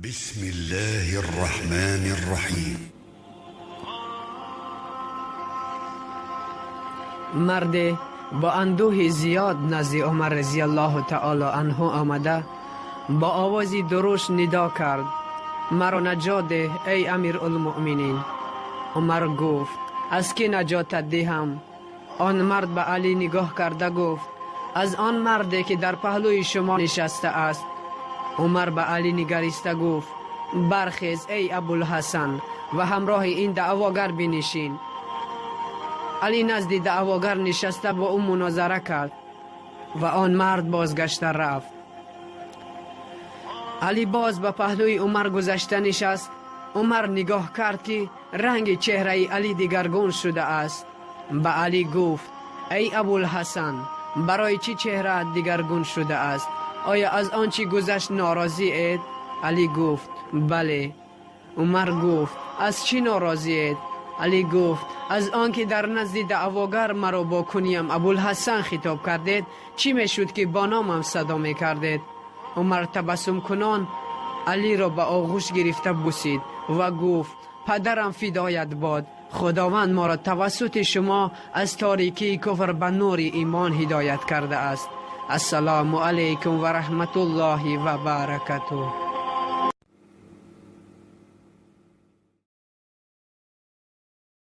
بسم الله الرحمن الرحیم. Марде бо андӯҳи зиёд назди Умар разияллоҳу таоло анҳу омада, бо овози дурушт нидо кард: «Маро наҷот деҳ, эй Амирулмуъминин!» Умар гуфт: «Аз кӣ наҷотат диҳам?» Он мард ба Алӣ нигоҳ карда гуфт: «Аз он марде, ки дар паҳлӯи шумо нишаста аст». Умар ба Алӣ нигариста гуфт: «Бархез, эй Абулҳасан, ва ҳамроҳи ин даъвогар бинишин». Алӣ назди даъвогар нишаста, бо ӯ мунозара кард ва он мард бозгашта рафт. Алӣ боз ба паҳлӯи Умар гузашта нишаст. Умар нигоҳ кард, ки ранги чеҳраи Алӣ дигаргун шудааст. Ба Алӣ гуфт: «Эй Абулҳасан, барои чӣ чеҳраат дигаргун шудааст? Оё аз он чӣ гузашт норозиед?» Алӣ гуфт: «Бале». Умар гуфт: «Аз чӣ норозиед?» Алӣ гуфт: «Аз он ки дар назди даъвогар маро бо куниям Абулҳасан хитоб кардед. Чӣ мешуд, ки бо номам садо мекардед?» Умар табассумкунон Алиро ба оғӯш гирифта бусид ва гуфт: «Падарам фидоят бод, Худованд моро тавассути шумо аз торикии куфр ба нури имон ҳидоят кардааст». Ассалому алайкум ва раҳматуллоҳи ва баракатуҳ.